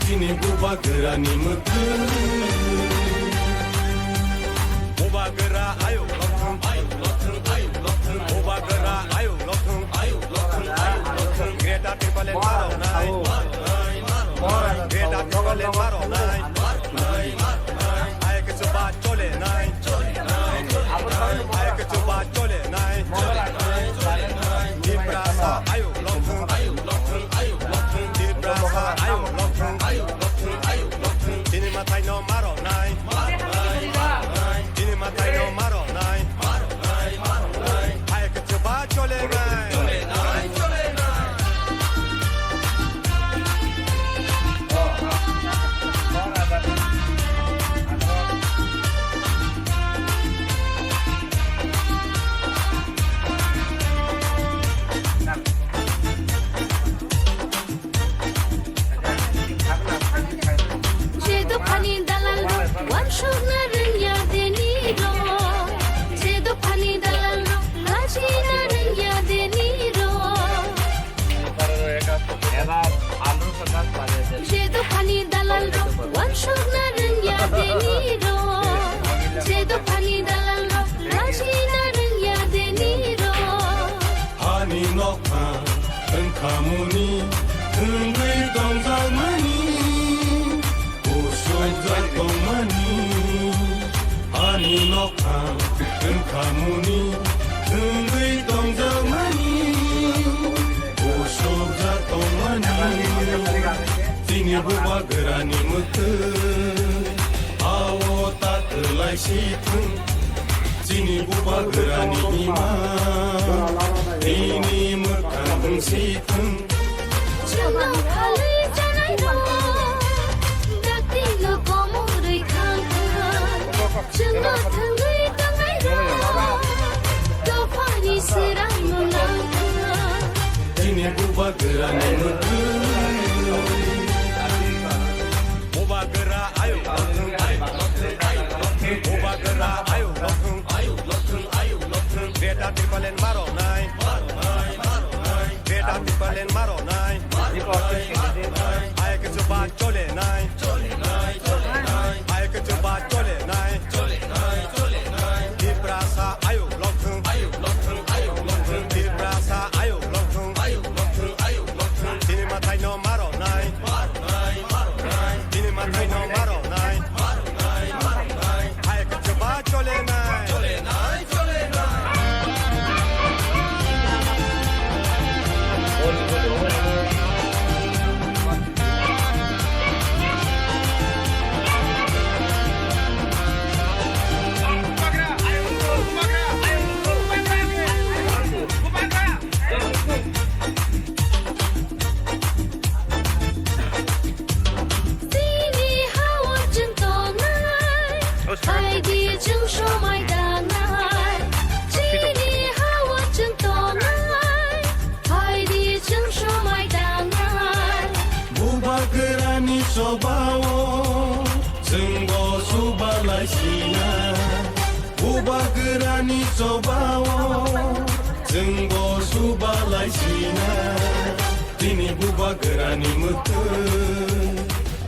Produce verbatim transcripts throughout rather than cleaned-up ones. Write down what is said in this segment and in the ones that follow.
Chini bubagrani mwkhwtwng. Bubagra ayuk lokthwng, ayuk lokthwng, ayuk lokthwng. Bubagra ayuk lokthwng, ayuk lokthwng, ayuk lokthwng. Greater Tipraland maroknai, maroknai, maroknai. Greater Tipraland maroknai, maroknai, maroknai. Ayuk chuba chole nai, chole nai, chole nai. Ayuk chuba chole nai, chole nai, chole nai. Tiprasa ayuk lokthwng, ayuk lokthwng, ayuk lokthwng. Tiprasa ayuk lokthwng, ayuk lokthwng, ayuk lokthwng. Chini mwtai no maroknai, maroknai, maroknai. Chini mwtai no maroknai, maroknai, maroknai. Ayuk chuba chole nai, chole nai, chole nai. Je dophani dalal rok, wansukna rwngya deni rok. Je dophani dalal rok, lachina rwngya deni rok. Je dophani dalal rok, wansukna rwngya deni rok. Je dophani dalal rok, lachina rwngya deni rok. Hani nokha wngkhamuni, wngwi tongjakmani, usukjak tongmani. Ani nokha wngkhamuni, wngwi tongjakmani, usukjak tongmani. Chini bubagrani mwkhwtwng, ao ta kwlai si thwng. Chini bubagrani ima, nini mwkhang wng si thwng. Chwngno phalwi chanairok, dakti no komorwi khangkha. Chwngno thangwi tongnairok, dophani swrangno nangkha. Chini bubagrani mwkhwtwng. Bubagra ayuk lokthwng, ayuk lokthwng, ayuk lokthwng. Bubagra ayuk lokthwng, ayuk lokthwng, ayuk lokthwng. Greater Tipraland maroknai, maroknai, maroknai. Greater Tipraland maroknai, maroknai, maroknai. Ayuk chuba chole nai, chole nai, chole nai. Ayuk chuba chole nai, chole nai, chole nai. Tiprasa ayuk lokthwng, ayuk lokthwng, ayuk lokthwng. Tiprasa ayuk lokthwng, ayuk lokthwng, ayuk lokthwng. Chini mwtai no maroknai, maroknai, maroknai. Chini mwtai no maroknai, maroknai, maroknai. Ayuk chuba chole nai, chole nai, chole nai. Chini ha-o chwng tongnai, phaidi chwng somai dangnai. Chini ha-o chwng tongnai, phaidi chwng somai dangnai. Bubagrani chobao chwngbo subalai sinai. Bubagrani chobao chwngbo subalai sinai. Chini bubagrani mwkhwtwng,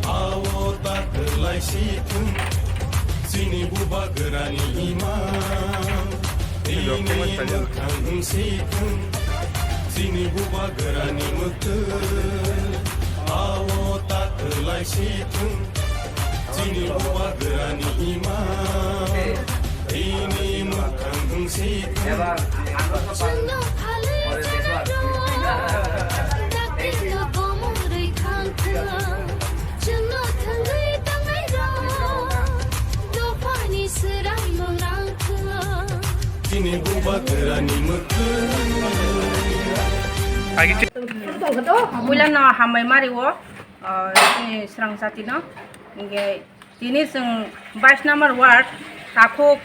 ao ta kwlai si thwng. Chini bubagrani ima, nini mwkhwtwng si thwng. Chini bubagrani mwkhwtwng, ao ta kwlai si thwng. Chini bubagrani ima, nini mwkhwtwng si thwng. Chwngno phalwi chanairok, dakti no komorwi khangkha. Chwngno thangwi tongnairok, dophani swrangno nangkha. Chini bubagrani mwkhwtwng. Puilano hambai mari o, ah, chini srang jatino. Hingke tini chwng bais number ward, Takhuk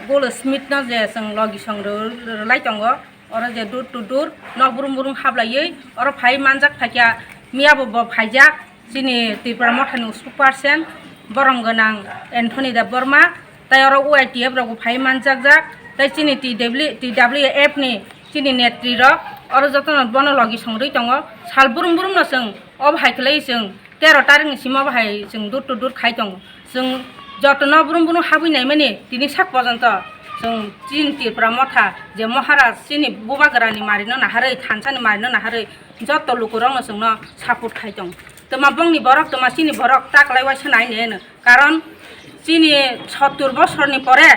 Golo Smith no je chwng logi song rw-, rwlai tongo. Oro je door to door, nok brum brum hablaiwi, oro phai manjak phaikha, miyabo bo phaijak, chini Tipra Mothani spokesperson, borom gwnang Anthony Debbarma, tei oro U I T F rokbo phai manjakjak, tei chini T W, T W F ni chini netri rok, oro jotono bono logi songwi tongo, sal brum brum no chwng obo hai khlai chwng tero tarikni simo bahai chwng door to door khai tongo. Chwng jotono brum brum habwi naimani tini sak porjonto chwng chini Tripura motha je Maharaj chini bubagrani marino naharwi, thansani marino naharwi joto lukurokno chwngno support khai tongo. Twma bongni borok, twma chini borok taklai waisa nai neno. Karon chini sottur bosorni pore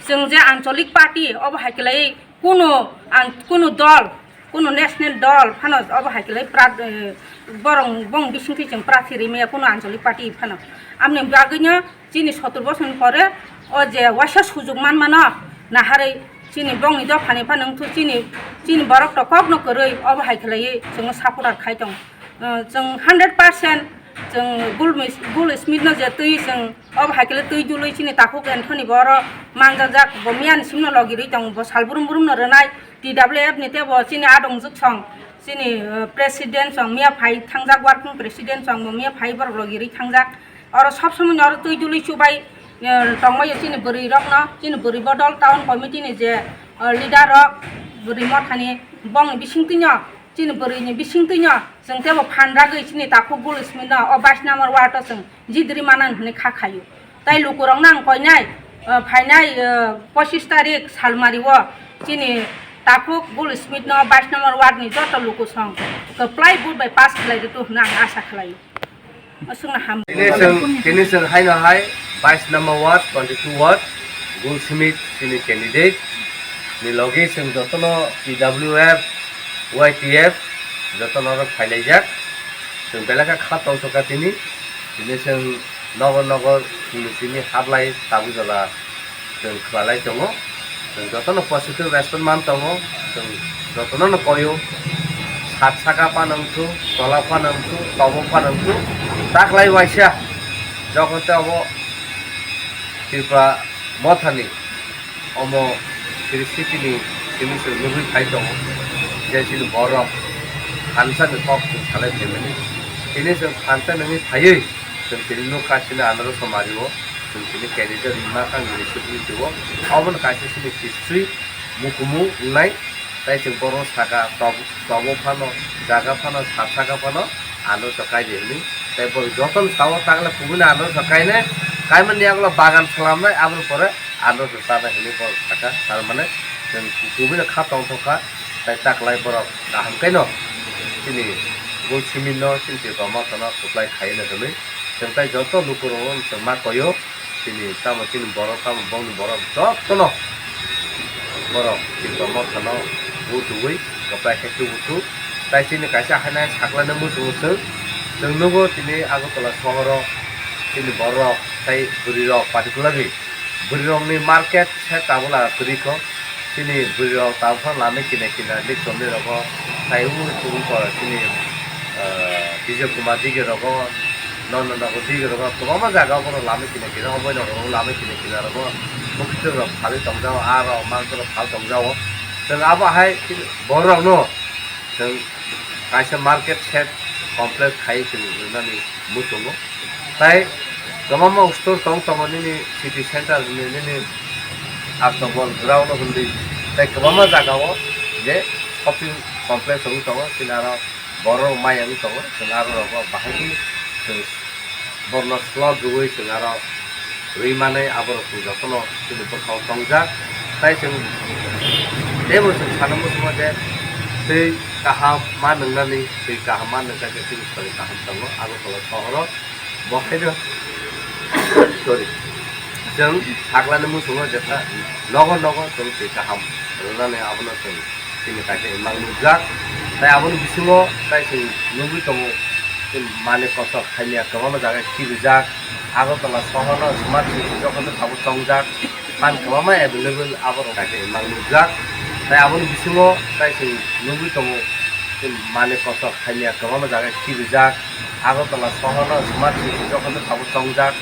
chwng je ancholik party obo hai khlai kunu an-, kunu dol, kunu national dol phano obo hai khlai prat-, eh, borok bong bisingtwi chwng prathi rimaya kunu ancholik party phano. Amni bagwino chini sottur bosorni pore o je waisa sujuk manmano naharwi chini bongni dophani phano wngthu chini, chini borok to kokno kwrwi obo hai khlaiwi chwngno supporter khai tongo. Eh, chwng hundred percent chwng Gul Mis-, Gul Smith no je twi chwng obo hai khlai twi dului chini takhuk Anthony bo oro manjajak, bo miyani simno logirwi tongo, bo sal brum brum no rwnai T W F ni tei bo chini adong juksong chini, eh, president song miya phai thangjak, working president song bo miya phai borok logirwi thangjak. Oro sob somoi no oro twi dului chubai, eh, tongmai chini bwrwi rokno, chini bwrwi bodol town committee ni je, eh, leader rok, bwrwi mothani bongni bisingtwi no chini bwrwini bisingtwino chwng teibo phan ragwi chini takhuk Gul Smith no o bais number ward o chwng jidri manan hwnwi kha khaio. Tai lukurokno ang koinai, eh, phainai, eh, pochis tarik salmari o chini takhuk Gul Smith no bais number ward ni joto lukusong kwplai vote bai pass khlai rwtu hwnwi ang asa khlaio. Aswkno ham. Tini chwng, tini chwng haino hai bais number ward, twenty two ward, Gul Smith chini candidate ni logi chwng jotono T W F, Y T F jotono oro phailaijak. Chwng belai khe kha tongthokha tini. Tini chwng nogor nogor chwngni simi hablai tabuk jora chwng khwlalai tongo. Chwng jotono positive response man tongo. Chwng jotono no koyo. Sat saka phano wngthu, tola phano wngthu, tobo phano wngthu. Taklai waisa jokhon tei obo Tripura mothani omo Sri Sitini simi chwng nugwi phai tongo. Je chini borok thansa ni kok chwng salai phaimani. Tini chwng thansa nungwi phaiwi chwng tini nukha chini andro somari o. Chwng tini candidate wngma kang ni sukli tubo. Obo no kaisa chini history mukumu wngnai. Tai chwng borok saka tok-, tobo phano, jaga phano, sat saka phano, ano chwng kai di hwnwi. Tai borok jotono sao takle kubuni ano chwng kainai. Kaimani yagulo bagan swlamnai, aboni pore ano chwng chanai hwnwi borok saka. Tar mane chwng kubuni kha tongthokha. Tai taklai borok kaham khe no chini Gul Smith no chini Tripura motha no supply khai no hwnwi chwng tai joto lukurok no chwng ma koyo, chini tamo chini borok tamo bongni borok joto no borok Tripura motha no bu tubui kwplai khe tubu tu tai chini kaisa haino sakla no muchungo chwng chwng nugo tini Agartala sohoro chini borok tai bwrwi rok particularly bwrwi rokni market se tabuk la kwrwi kho. Chini bwrwi rok tabuk phano lama kina kina lik tongnai rogo tai ung tung kho chini, ah, Bijay Kumar dige rogo, Nanda Nagar dige rogo, kwbangma jaga o bono lama kina kina, Abhay Nagar o lama kina kina rogo, bwkhitwk rok phalwi tongjago, aro mangsa rok phal tongjago. Chwng abo hai chini borok no chwng kaisa market shed complex khai chwng rwnani muchungo. Tai kwbangma store tong tongo nini city center hwnwi nini Astabol ground hwnwi tai kwbangma jaga o je shopping complex wng tongo chini aro borok maya wng tongo chwng aro rogo bahai khe chwng borno slot rwui chwng aro rwi manai aborok chwng jotono chini bwkhao tongjak tai chwng teibo chwng sana muchungo je twi kaham ma nwngnani twi kaham ma nwngnai khe chini sori kaham tongo Agartala sohoro. Bo khaino, sorry, chwng saklani muchungo jesa nogo nogo chwng twi kaham rwnani abono chwng chini kaisa imang nukjak. Tai aboni bisingo tai chwng nugwi tongo, chini manwi kotor thailia kwbangma jaga khirijak. Agartala sohorno smart city jokhon tabuk tongjak. Phan kwbangma available aborok kaisa imang nukjak. Tai aboni bisingo tai chwng nugwi tongo, chini manwi kotor thailia kwbangma jaga khirijak. Agartala sohorno smart city jokhon tabuk tongjak.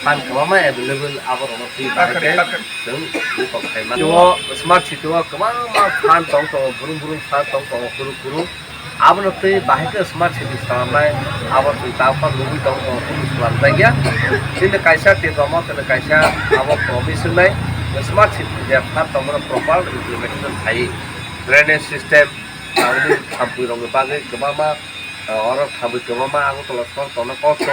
Phan kwbangma available aborokno twi bahai khe chwng bukhok khai mano. Smart city o kwbangma phan tong tongo, brum brum phan tong tongo, kuru kuru. Abono twi bahai khe smart city swnamnai, abo chwng tabuk nugwi tongo, kunu swnamjakya. Chini kaisa tei tongmo, tini kaisa abo promise wngnai, smart city je phan tongmano proper implementation khai. Drainage system, ang thampui rokni bagwi kwbangma Oro thabwi kwbangma Agartala sohor tongna kosto,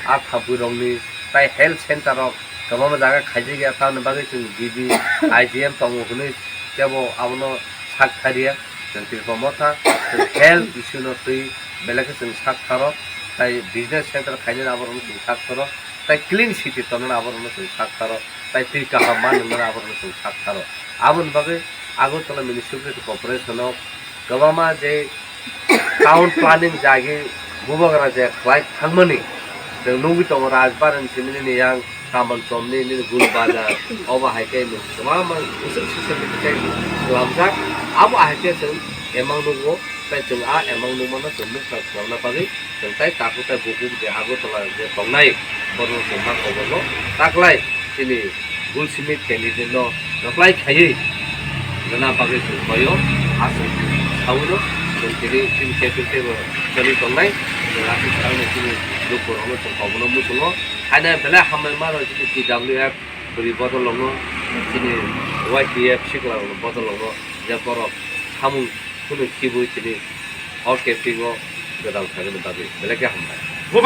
a thabwi rokni tai health center rok kwbangma jaga khaijak ya, tamoni bagwi chwng G B, I G M tongo hwnwi teibo abono sak thariya. Chwng Tripura Motha, chwng health issue no twi belai khe chwng sak tharo, tai business center khainani aborokno chwng sak tharo, tai clean city tongnani aborokno chwng sak tharo, tai twi kaham ma nwngnani aborokno chwng sak tharo. Aboni bagwi Agartala Municipality Corporation o kwbangma je town planning jagwi bubagra je khlai thangmani, chwng nugwi tongo Rajbaran simi nini yang Kamalchomni nini Gul Bazar, obo hai khe nwng kwbangma bwswk sisem tei slamjak, abo hai khe chwng emang nukgo, tei chwng a emang nukmano chwng nukha khwlangna bagwi chwng tai takhuk tai bukhuk je Agartala je tongnai, borokno chwng ma koborno taklai chini Gul Simi candidate no reply khaiwi rwna bagwi chwng koi o, aswk saui no chwng tini chini capital tei bo choli tongnai, chwng aswk saui no chini lukurokno chwng koborno muchungo. Haino belai hambai ma rw chini T W F bwrwi bodol rokno, chini Y T F sikla rokno bodol rokno, je borok samung phunuk khibwi tini o camping o gwdal khainani bagwi belai khe hambai.